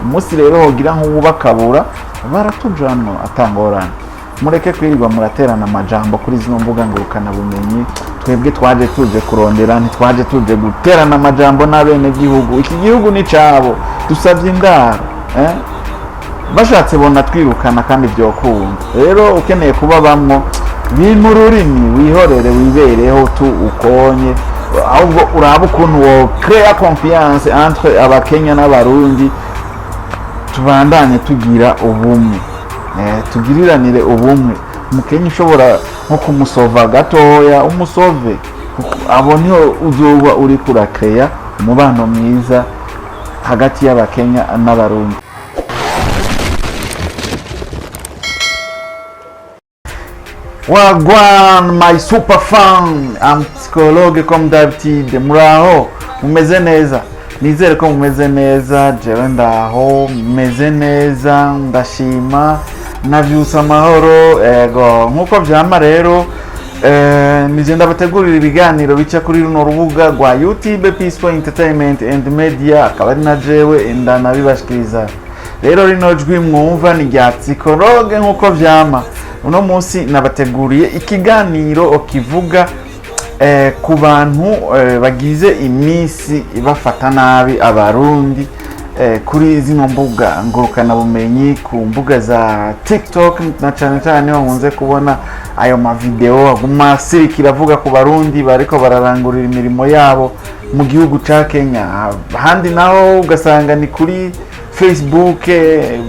Umunsi rero hogira nk'uwubakabura baratujamwo atangorane. Mureke kwirirwa muraterana amajambo kuri zino mbuga ngurukanabumenyi. Twebwe twaje tuje kurondera, ntitwaje tuje guterana amajambo n'abenegihugu. Iki gihugu ni cabo, dusabye indaro, eh? Bashatse bona twirukana kandi vyokunda. Rero ukeneye kuba bamwo bimpa ururimi, wihorere, wibereho tu ukonye, ahubwo urabe ukuntu wo créer confiance entre Abakenya n'Abarundi, tubandanye tugira ubumwe, tugiriranire ubumwe. Umukenya ushobora nko kumusova gatoya, umusove kuko abo niho uzoba uriko urakeya umubano mwiza hagati y'Abakenya n'Abarundi. Wagwan my super fan, I'm psychologue comme d'habitude. Muraho, mumeze neza? Nizere ko mumeze neza. Jewe ndaho, meze neza, ndashima, navyutse amahoro. Ego, nkuko vyama rero, nije ndabategurira ibiganiro bica kuri runo rubuga rwa YouTube Peaceful Entertainment and Media, akaba ari na jewe ndanabibashikiriza. Rero rino jwi mwumva ni rya psychologue nkuko vyama. Uno munsi nabateguriye ikiganiro kivuga ku bantu bagize iminsi bafata nabi Abarundi kuri zino mbuga ngurukanabumenyi, ku mbuga za TikTok na cyane cyane niho nkunze kubona ayo mavideo aguma asirikira avuga ku Barundi bariko bararangurira imirimo yabo mu gihugu ca Kenya. Ahandi naho ugasanga ni kuri Facebook,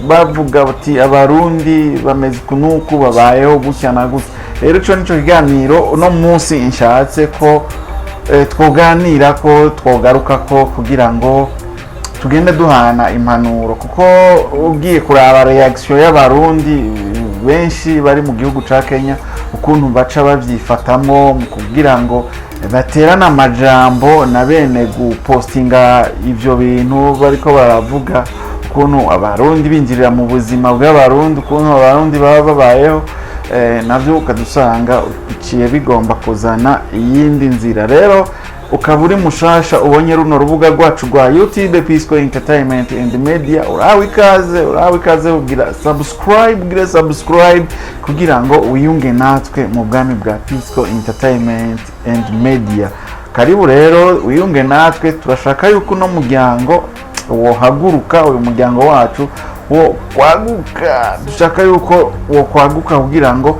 bavuga bati Abarundi bameze uku n'uku, babayeho gutya na gutya. Rero ico nico kiganiro uno munsi nshatse ko twoganira, ko twogaruka ko kugira ngo tugende duhana impanuro, kuko ugiye kuraba reaction y'Abarundi benshi bari mu gihugu ca Kenya, ukuntu baca babyifatamo mu kugira ngo baterane amajambo na bene gupostinga ivyo bintu bariko baravuga ukuntu Abarundi binjirira mu buzima bw'Abarundi, ukuntu Abarundi baba babayeho, navyo ukadusanga biciye bigomba kuzana iyindi nzira. Rero ukaba uri mushasha, ubonye runo rubuga rwacu rwa YouTube Peaceful Entertainment and Media, urawe ikaze, urawe ikaze. Kugira subscribe, ugire subscribe kugira ngo wiyunge natwe mu bwami bwa Peaceful Entertainment and Media. Karibu rero wiyunge natwe. Turashaka yuko uno muryango wohaguruka, uyu muryango wacu wo kwaguka. Dushaka yuko wo kwaguka kugira ngo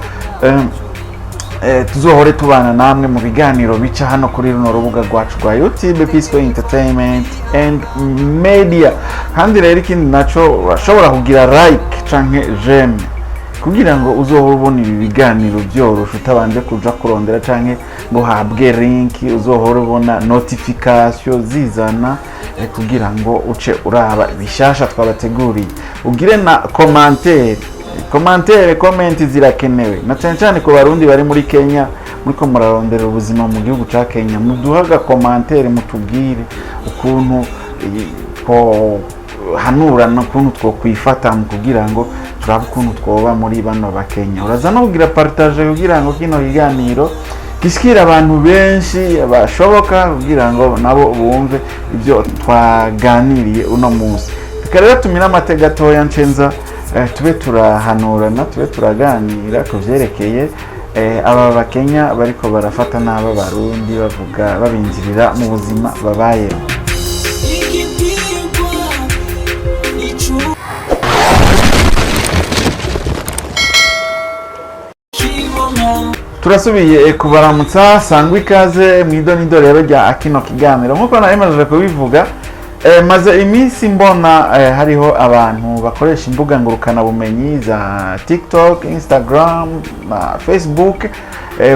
tuzohore tubana namwe mu biganiro bica hano kuri runo rubuga rwacu rwa YouTube Peaceful Entertainment and Media. Kandi rero ikindi naco, urashobora kugira like canke j'aime kugira ngo uzohore ubona ibi biganiro byoroshe, utabanje kuja kurondera canke ngo habwe link, uzohore ubona notification zizana, kugira ngo uce uraba ibishasha twabateguriye. Ugire na commentaire, commentaire, comment zirakenewe na cyane cyane ku Barundi bari muri Kenya, muriko murarondera ubuzima mu gihugu ca Kenya. Muduhe agacommentaire, mutubwire ukuntu twohanurana, ukuntu twokwifata mu kugira ngo turabe ukuntu twoba muri bano Bakenya. Uraza no kugira partage kugira ngo kino kiganiro gishikire abantu benshi bashoboka, kugira ngo nabo bumve ibyo twaganiriye uno munsi. Reka rero tumire amate gatoya, ncenza tube turahanurana, tube turaganira ku vyerekeye aba Bakenya bariko barafata nabi Abarundi, bavuga babinjirira mu buzima babayeho. Igipigwa icu kibona. Turasubiye kubaramutsa, sangwa ikaze mu idonido rero rya kino kiganiro. Nk'uko nari maze kubivuga, maze iminsi mbona hariho abantu bakoresha imbuga ngurukanabumenyi za TikTok, Instagram na Facebook,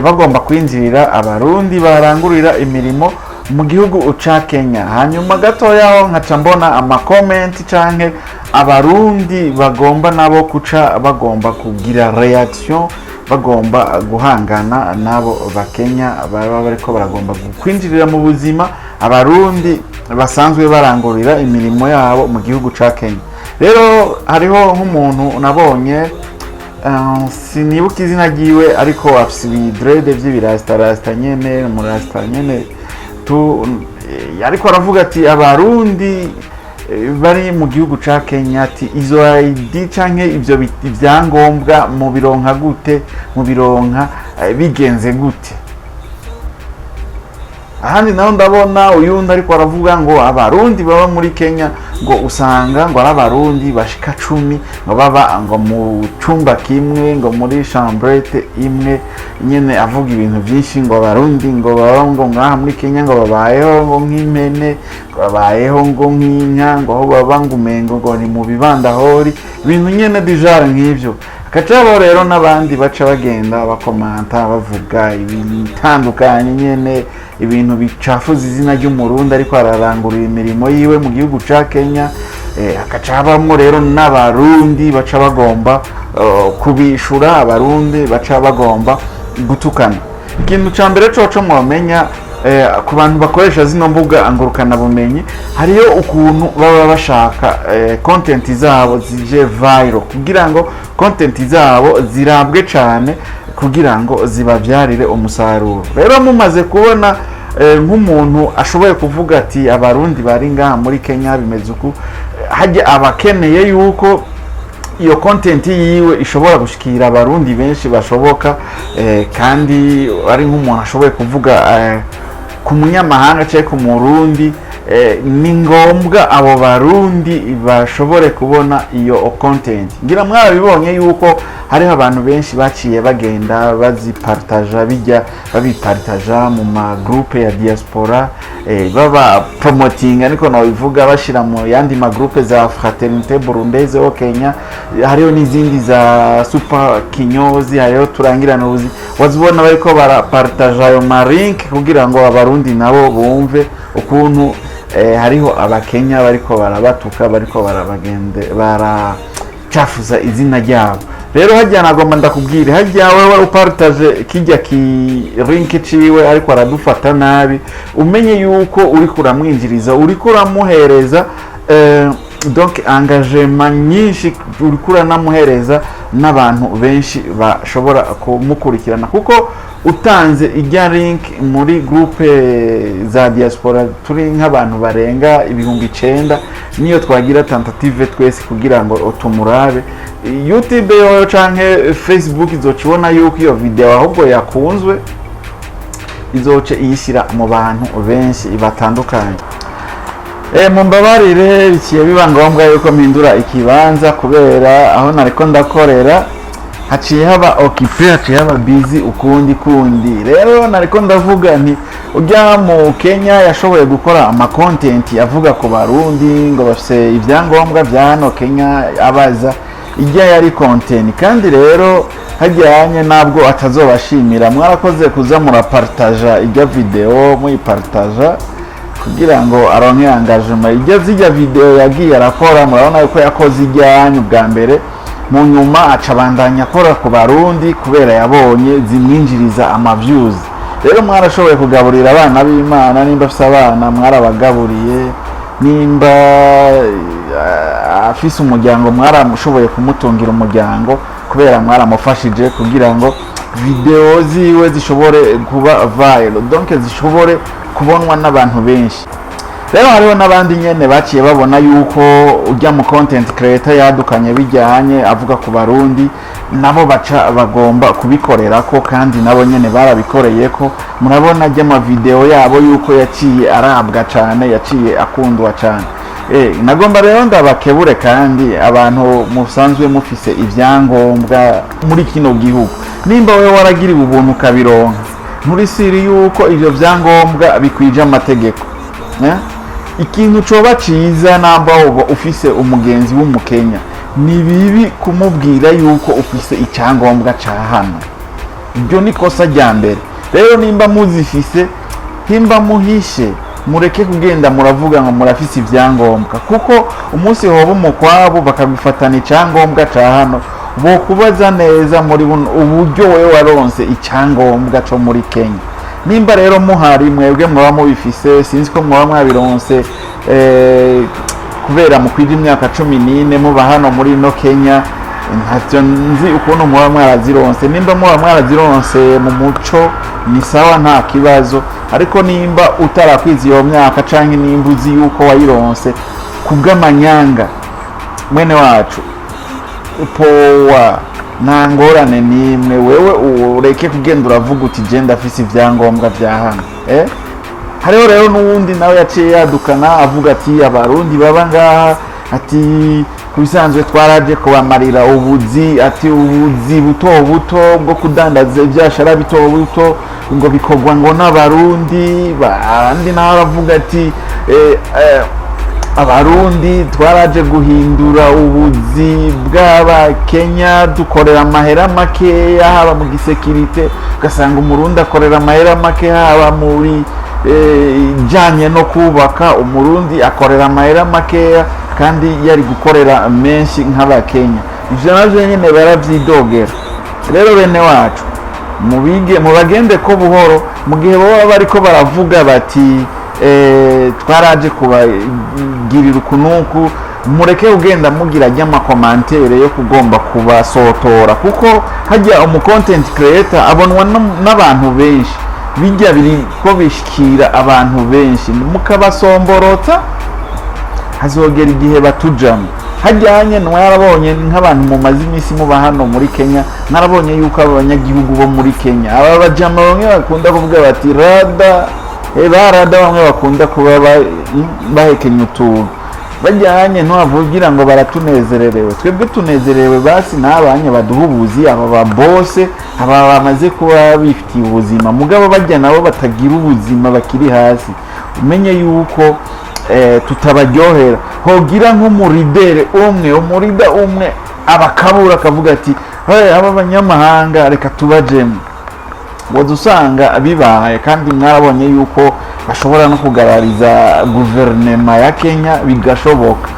bagomba kwinjirira Abarundi barangurira imirimo mu gihugu ca Kenya. Hanyuma gatoyaho nkaca mbona amacomments canke Abarundi bagomba nabo kuca bagomba kugira reaction, bagomba guhangana n'abo Bakenya baba bariko baragomba kwinjirira mu buzima Abarundi basanzwe barangurira imirimo yabo mu gihugu ca Kenya. Rero hariho nk'umuntu nabonye, sinibuka izina ryiwe, ariko afise ibidreads vy'ibirasitarasita nyene, umurasita nyene tu, ariko aravuga ati Abarundi bari mu gihugu ca Kenya ati izo ID canke ivyo ibyangombwa mubironka gute, mubironka bigenze gute? Ahandi naho ndabona uyundi ariko aravuga ngo Abarundi baba muri Kenya ngo usanga ngo ari Abarundi bashika 10 ngo baba ngo mu cumba kimwe, ngo muri chambrette imwe nyene. Avuga ibintu byinshi ngo Abarundi ngo baba ngo ngaha muri Kenya ngo babayeho ngo nk'impene, ngo babayeho ngo nk'inka, ngo aho baba ngo umengo ngo ni mu bibandahori, ibintu nyene dijare nk'ivyo. Hakacaho rero n'abandi baca bagenda bakomanta, bavuga ibitandukanye nyene, ibintu bicafuza izina ry'Umurundi ariko ararangurira imirimo yiwe mu gihugu ca Kenya. Hakaca habamwo rero n'Abarundi baca bagomba kubishura, Abarundi baca bagomba gutukana. Ikintu ca mbere coco mwomenya, ku bantu bakoresha zino mbuga ngurukanabumenyi, hariyo ukuntu baba bashaka content zabo zije viral, kugira ngo content zabo zirabwe cyane, kugira ngo zibabyarire umusaruro. Rero mumaze kubona nk'umuntu ashoboye kuvuga ati Abarundi bari ngaha muri Kenya bimeze uku, hajya abakeneye yuko iyo content yiwe ishobora gushikira Abarundi benshi bashoboka. Kandi ari nk'umuntu ashoboye kuvuga ku munyamahanga cyangwa ku Murundi, ni ngombwa abo Barundi bashobore kubona iyo content. Ngira mwarabibonye yuko hariho abantu benshi baciye bagenda bazipartaja, bijya babipartaja mu ma groupe ya diaspora, baba promotinga, niko nabivuga, bashira mu yandi ma groupe za Fraternité Burundaise au Kenya, hariho n'izindi za Super Kinyozi, hariho Turangirana Ubuzi, wazibona bariko barapartaja ayo ma link kugira ngo Abarundi nabo bumve ukuntu hariho Abakenya bariko barabatuka, bariko barabagende baracafuza izina ryabo. Rero hajya nagomba ndakubwire, hajya wewe upartaje kijya ki link ciwe ariko aradufata nabi, umenye yuko uriko uramwinjiriza, uriko uramuhereza donc engagement nyinshi, uriko uranamuhereza n'abantu benshi bashobora kumukurikirana, kuko utanze ijya link muri groupe za diaspora turi nk'abantu barenga 9000, niyo twagira tentative twese kugira ngo tumurabe, YouTube yoyo canke Facebook izoca ibona yuko iyo video ahubwo yakunzwe, izoce iyishyira mu bantu benshi batandukanye. Mumbabarire, biciye biba ngombwa yuko mpindura ikibanza kubera aho nariko ndakorera haciye haba occupé, haciye haba busy ukundi kundi. Rero nariko ndavuga nti ujya mu Kenya yashoboye gukora ama content avuga ku Barundi ngo bafise ibyangombwa bya hano Kenya, abaza ijya yari content. Kandi rero hajyanye ntabwo atazobashimira, mwarakoze kuza murapartaja ijya video, muyipartaja kugira ngo aronke engagement. Ijya zijya video yagiye arakora, murabona yuko yakoze ijyanyu bwa mbere, mu nyuma aca abandanya akora ku Barundi kubera yabonye zimwinjiriza ama views. Rero mwarashoboye kugaburira abana b'Imana, nimba afise abana mwarabagaburiye, nimba afise umuryango mwaramushoboye kumutungira umuryango, kubera mwaramufashije kugira ngo video ziwe zishobore kuba viral, donc zishobore kubonwa n'abantu benshi. Rero hariho n'abandi nyene baciye babona yuko ujya mu content creator yadukanye bijyanye avuga ku Barundi, nabo baca bagomba kubikorera ko, kandi nabo nyene barabikoreye ko. Murabona ajya video yabo yuko yaciye arabwa cane, yaciye akundwa cane. Nagomba rero ndabakebure kandi abantu musanzwe mufise ibyangombwa muri kino gihugu, nimba wewe waragiriwe ubuntu ukabironka, nturisiri yuko ivyo vyangombwa bikwije amategeko, eh? Ikintu coba ciza, namba uba ufise umugenzi w'Umukenya, ni bibi kumubwira yuko ufise icyangombwa ca hano. Ibyo ni kosa rya mbere. Rero nimba muzifise, nimba muhishe, mureke kugenda muravuga ngo murafise ibyangombwa, kuko umunsi hoba umukwabo bakagufatana icyangombwa ca hano, bokubaza neza muri buno uburyo wewe waronse icyangombwa co muri Kenya. Nimba rero muhari mwebwe muba mubifise, sinzi ko muba mwabironse kubera mukwije imyaka 14 muba hano muri ino Kenya, ntacyo nzi ukuntu muba mwarazironse. Nimba muba mwarazironse mu muco ni sawa, nta kibazo, ariko nimba utarakwiza iyo myaka canke nimba uzi yuko wayironse Ku bw'amanyanga, mwene wacu, powa, nta ngorane n'imwe. Wewe ureke kugenda uravuga uti: "Je ndafise ibyangombwa vya hano." Hariho rero n'uwundi nawe yaciye yadukana avuga ati: "Abarundi baba ngaha," ati, "ku bisanzwe twaraje kubamarira ubuzi," ati, "ubuzi buto buto bwo kudandaza ibyashara bito buto ngo bikorwa ngo n'Abarundi." Abandi nawe aravuga ati: "Abarundi twaraje guhindura ubuzi bw'Abakenya, dukorera amahera makeya, haba mu gisécurité ugasanga Umurundi akorera amahera make, haba muri ijyanye no kubaka Umurundi akorera amahera makeya kandi yari gukorera menshi nk'Abakenya." Ivyo navyo nyene baravyidogera. Rero bene wacu, mubige mubagende ko buhoro mu gihe baba bariko baravuga bati: "Twaraje kubagirira ukunuku." Mureke ugenda mugira ry'amacommentaires yo kugomba kubasotora, kuko hajya umu content creator abonwa n'abantu benshi, bijya biri ko bishikira abantu benshi, mukabasomborotsa hazogera igihe batujamo. Hajyanye mwarabonye nk'abantu mumaze iminsi muba hano muri Kenya, mwarabonye yuko aba banyagihugu bo muri Kenya, aba bajama bamwe bakunda kuvuga bati rada, ba rada bamwe bakunda kuba bahekenya utuntu bajyanye, ntiwavugira ngo baratunezererewe. Twebwe tunezerewe basi n'abanye baduha ubuzi, aba babose, aba bamaze kuba bifitiye ubuzima. Mugabo bajya nabo batagira ubuzima, bakiri hasi, umenye yuko tutabaryohera. Hogira nk'umuleader umwe, umuleader umwe abakabura akavuga ati: "Hey, aba banyamahanga reka tubajemo," woza usanga bibaye. Kandi mwarabonye yuko bashobora no kugarariza guverinema ya Kenya, bigashoboka,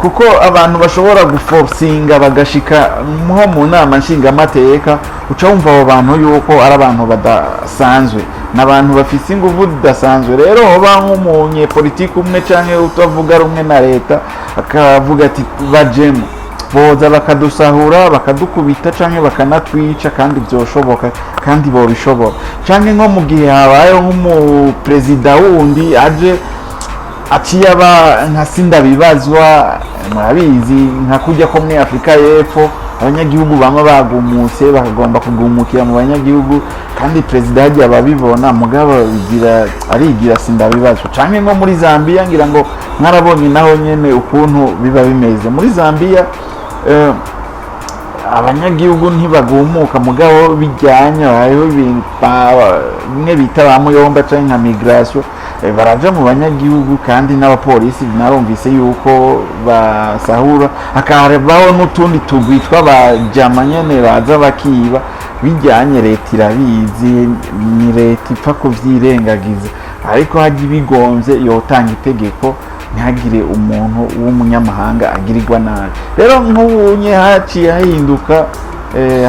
kuko abantu bashobora guforcinga bagashika nko mu nama nshingamateka, uca wumva abo bantu yuko ari abantu badasanzwe, ni abantu bafise inguvu zidasanzwe. Rero hoba nk'umunyepolitiki umwe canke utavuga rumwe na leta akavuga ati: "Bajemo," boza bakadusahura, bakadukubita canke bakanatwica, kandi vyoshoboka, kandi bobishobora. Canke nko mu gihe habayeho nk'umuperezida wundi aje aciye aba nka sindabibazwa, murabizi nka kujya ko muri Afurika y'Epfo abanyagihugu bamwe bagumutse bakagomba kugumukira mu banyagihugu, kandi perezida hagiye ababibona, mugabo bigira arigira sindabibazwa. Canke nko muri Zambia, ngira ngo mwarabonye naho nyene ukuntu biba bimeze muri Zambia. Abanyagihugu ntibagumuka, mugabo bijyanye hariho ibintu bimwe bita ba muyomba canke nka migration, baraja mu banyagihugu, kandi n'abapolisi narumvise yuko basahura, hakabaho n'utundi tugwi tw'abajama nyene baza bakiba bijyanye. Leta irabizi, ni leta ipfa kuvyirengagiza, ariko hajya ibigomvye yotanga itegeko ntihagire umuntu w'umunyamahanga agirirwa nabi. Rero nk'ubunye haciye hahinduka,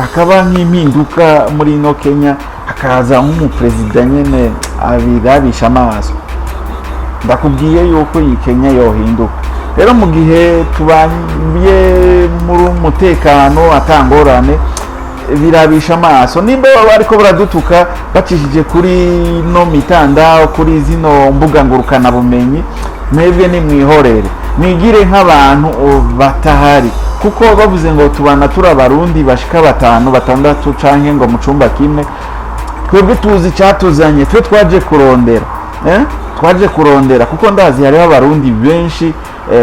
hakaba nk'impinduka muri ino Kenya, hakaza nk'umuperezida nyene abirabisha amaso, ndakubwiye yuko iyi Kenya yohinduka. Rero mu gihe tubanye muri umutekano atangorane, birabisha amaso nimba baba bariko baradutuka bacishije kuri no mitandao, kuri zino mbuga ngurukanabumenyi, mwebwe nimwihorere, mwigire nk'abantu batahari, kuko bavuze ngo tubana turi Abarundi bashika batanu, batandatu, canke ngo mu cumba kimwe. Twebwe tuzi icyatuzanye, twe twaje kurondera, Twaje kurondera, kuko ndazi hariho Abarundi benshi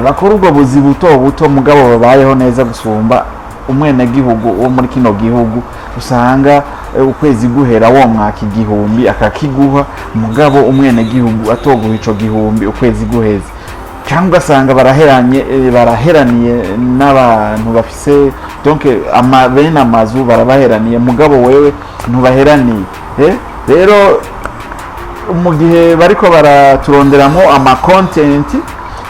bakora ubwo buzi buto buto, mugabo babayeho neza gusumba umwenegihugu wo muri kino gihugu, usanga ukwezi guhera wo mwaka 1000 akakiguha, mugabo umwenegihugu atoguha ico 1000 ukwezi guheze, cyangwa ugasanga baraheranye, baraheraniye n'abantu bafise donc ama, bene amazu barabaheraniye, mugabo wewe ntubaheraniye. Rero mu gihe bariko baraturonderamo ama content,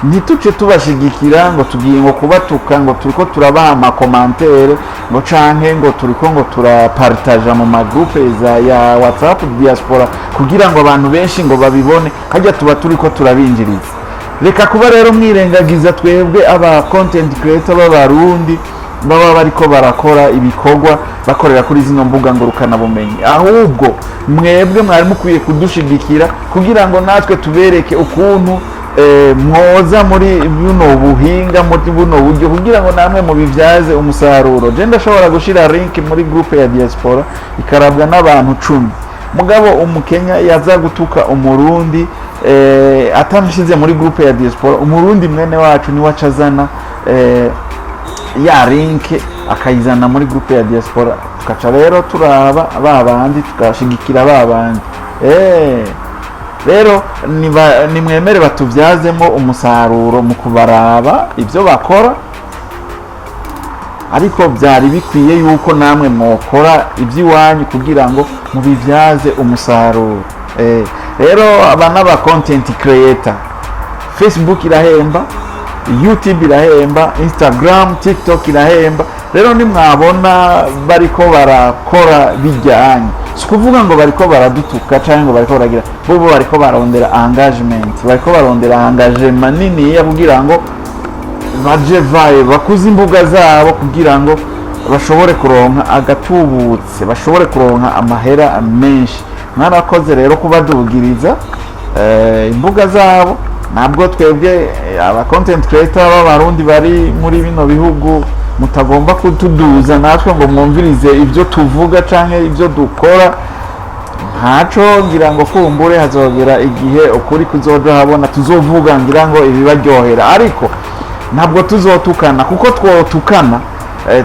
ntituce tubashigikira ngo tugiye ngo kubatuka, ngo turiko turabaha amacommentaires, ngo canke ngo turiko ngo turapartaja mu magroupe ya WhatsApp diaspora kugira ngo abantu benshi ngo babibone. Hajya tuba turiko turabinjiriza. Reka kuba rero mwirengagiza twebwe aba content creator b'Abarundi baba bariko barakora ibikorwa bakorera kuri zino mbuga ngurukanabumenyi. Ahubwo mwebwe mwari mukwiye kudushigikira kugira ngo natwe tubereke ukuntu. Mwoza muri buno buhinga, muri buno buryo, kugira ngo namwe mubibyaze umusaruro. Je ndashobora gushira link muri groupe ya diaspora ikarabwa n'abantu 10, mugabo Umukenya yaza gutuka Umurundi atamushize muri groupe ya diaspora, Umurundi mwene wacu niwe acazana ya link akayizana muri groupe ya diaspora, tukaca rero turaba ba bandi, tukashigikira ba bandi. Rero nimwemere batubyazemo umusaruro mu kubaraba ibyo bakora, ariko byari bikwiye yuko namwe mwokora iby'iwanyu kugira ngo mubibyaze umusaruro. Rero aba n'aba content creator, Facebook irahemba, YouTube irahemba, Instagram, TikTok irahemba. Rero nimwabona bariko barakora bijyanye, si ukuvuga ngo bariko baradutuka cyangwa ngo bariko baragira bo bariko barondera engagement, bariko barondera engagement niniya kugira ngo baje vaye bakuze imbuga zabo, kugira ngo bashobore kuronka agatubutse, bashobore kuronka amahera menshi. Mwarakoze rero kubadugiriza imbuga zabo. Ntabwo twebwe aba content creator b'Abarundi bari muri bino bihugu mutagomba kutuduza natwe ngo mwumvirize ibyo tuvuga canke ibyo dukora. Ntaco, ngira ngo kumbure hazogera igihe ukuri kuzoja habona, tuzovuga ngira ngo ibibaryohera, ariko ntabwo tuzotukana, kuko twotukana,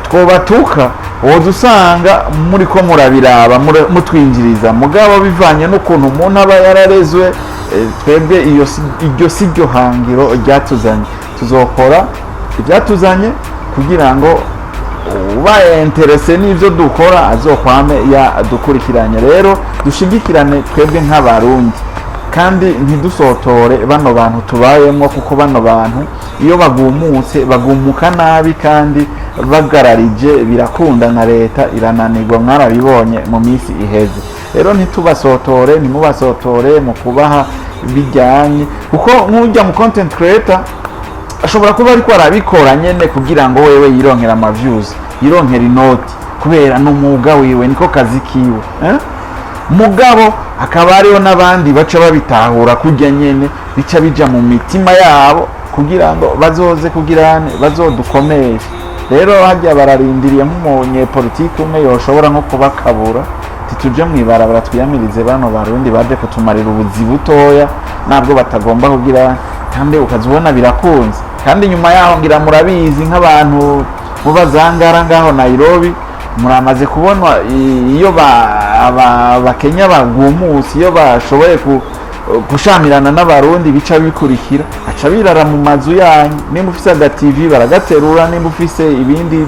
twobatuka, woza usanga muri ko murabiraba mutwinjiriza. Mugabo bivanye n'ukuntu umuntu aba yararezwe, twebwe iryo si ryo hangiro ryatuzanye. Tuzokora ibyatuzanye kugira ngo ubaye intéressé n'ibyo dukora azokwame yadukurikiranye. Rero dushigikirane twebwe nk'Abarundi, kandi ntidusotore bano bantu tubayemo, kuko bano bantu iyo bagumutse bagumuka nabi, kandi bagararije birakunda na leta irananirwa, mwarabibonye mu minsi iheze. Rero ntitubasotore, ntimubasotore mu kubaha bijyanye, kuko nk'ujya mu content creator ashobora kuba ariko arabikora nyene kugira ngo wewe yironkera ama views, yironkera inoti, kubera n'umwuga wiwe, niko kazi kiwe, eh? Mugabo hakaba hariho n'abandi baca babitahura kurya nyene, bica bija mu mitima yabo kugira ngo bazoze kugirane bazodukomeshe. Rero hajya bararindiriye nk'umunyepolitiki umwe yoshobora nko kubakabura, tituje mw'ibarabara twiyamirize bano Barundi baje kutumarira ubuzi butoya ntabwo batagomba kugira, kandi ukaza ubona birakunze. Kandi nyuma yaho ngira murabizi nk'abantu bubazangara ngaho Nairobi, muramaze kubona iyo Abakenya bagumutse, iyo bashoboye gushamirana n'Abarundi, bica bikurikira aca birara mu mazu yanyu. Nimba ufise aga TV baragaterura, nimba ufise ibindi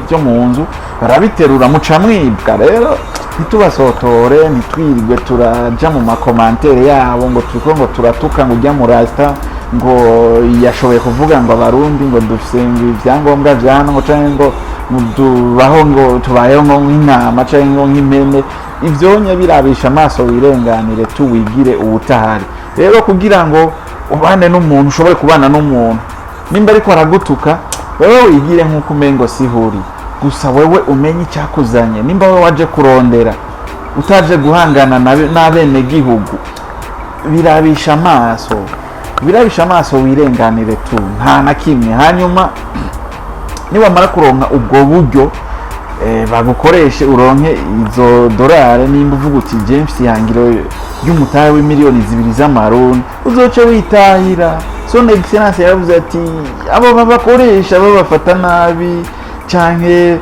byo mu nzu barabiterura, muca mwibwa. Rero ntitubasotore, ntitwirirwe turaja mu ma commentaires yabo ngo turiko ngo turatuka, ngo ujya mu rasta ngo yashoboye kuvuga ngo Abarundi ngo dufise ngo ibyangombwa vya hano, ngo canke ngo tubaho, ngo tubayeho ngo nk'intama canke ngo nk'impene. Ivyonye birabisha amaso, wirenganire, tuwigire uwutahari. Rero kugira ngo ubane n'umuntu, ushobore kubana n'umuntu, nimba ariko aragutuka, wewe wigire nk'uko umengo sihuri gusa, wewe umenye icyakuzanye. Nimba wewe waje kurondera, utaje guhangana n'abenegihugu, birabisha amaso, birabisha amaso, wirenganire tu, nta na kimwe. Hanyuma niwamara kuronka ubwo buryo, bagukoreshe uronke izo dorare, nimba uvuga uti James ihangiro ry'umutahe w'imiliyoni 2 z'amarundi, uzoce witahira. Son Excellence yaravuze ati abo babakoresha babafata nabi, canke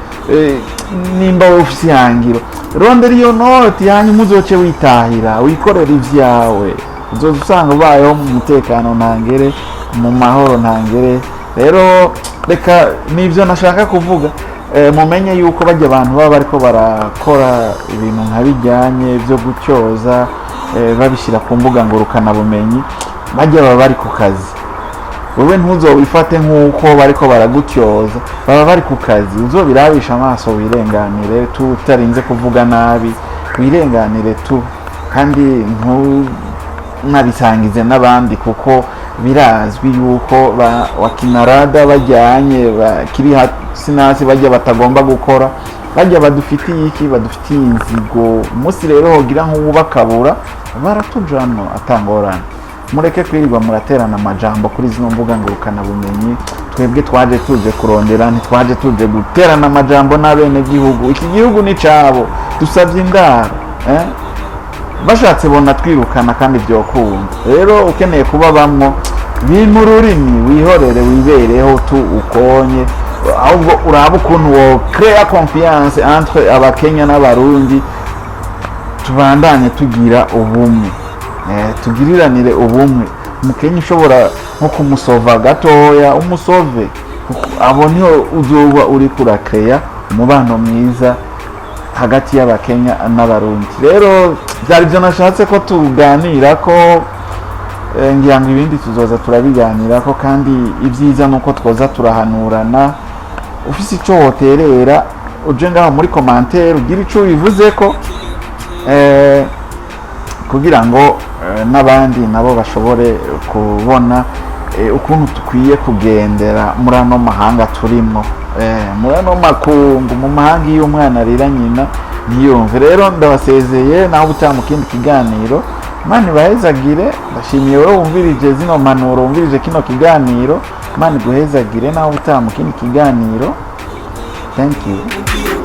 nimba wowe ufise ihangiro, rondera iyo noti, hanyuma uzoce witahira, wikorera ivyawe, uzoza usanga ubayeho mu mutekano ntangere, mu mahoro ntangere. Rero reka nibyo nashaka kuvuga. Mumenye yuko bajya abantu baba bariko barakora ibintu nka bijyanye byo gutyoza, babishyira ku mbuga ngurukanabumenyi, bajya baba bari ku kazi. Wewe ntuzobifate nk'uko bariko baragutyoza, baba bari ku kazi. Uzobirabisha amaso, wirenganire tu, utarinze kuvuga nabi, wirenganire tu, kandi ntunabisangize n'abandi, kuko birazwi yuko wakinarada bajyanye bakiri hasi nasi, bajya batagomba gukora, bajya badufitiye iki, badufitiye inzigo. Umunsi rero hogira nk'uwubakabura, baratujamwo atangorane. Mureke kwirirwa muraterana amajambo kuri zino mbuga ngurukanabumenyi. Twebwe twaje tuje kurondera, ntitwaje tuje guterana amajambo n'abenegihugu. Iki gihugu ni cabo, dusabye indaro, eh? Bashatse bona twirukana kandi byokunda. Rero ukeneye kuba bamwo bima ururimi, wihorere, wibereho tu ukonye. Ahubwo urabe ukuntu wo créer confiance entre Abakenya n'Abarundi, tubandanye tugira ubumwe, tugiriranire ubumwe. Umukenya ushobora nko kumusova gatoya, umusove. Kuko abo niho uzoba uri kurakeya umubano mwiza hagati y'Abakenya n'Abarundi. Rero byari byo nashatse ko tuganira ko, ngira ngo ibindi tuzoza turabiganira ko. Kandi ibyiza ni uko twoza turahanurana. Ufise icyo woterera, uje ngaho muri commentaire ugire icyo ubivuze ko, kugira ngo n'abandi nabo bashobore kubona ukuntu dukwiye kugendera muri ano mahanga turimo, muri ano makungu. Mu mahanga iyo umwana arira nyina ntiyumve. Rero ndabasezeye, naho ubutaha mu kindi kiganiro. Imana ibahezagire. Ndashimiye wowe wumvirije zino mpanuro, wumvirije kino kiganiro. Imana iguhezagire, naho ubutaha mu kindi kiganiro. Thank you.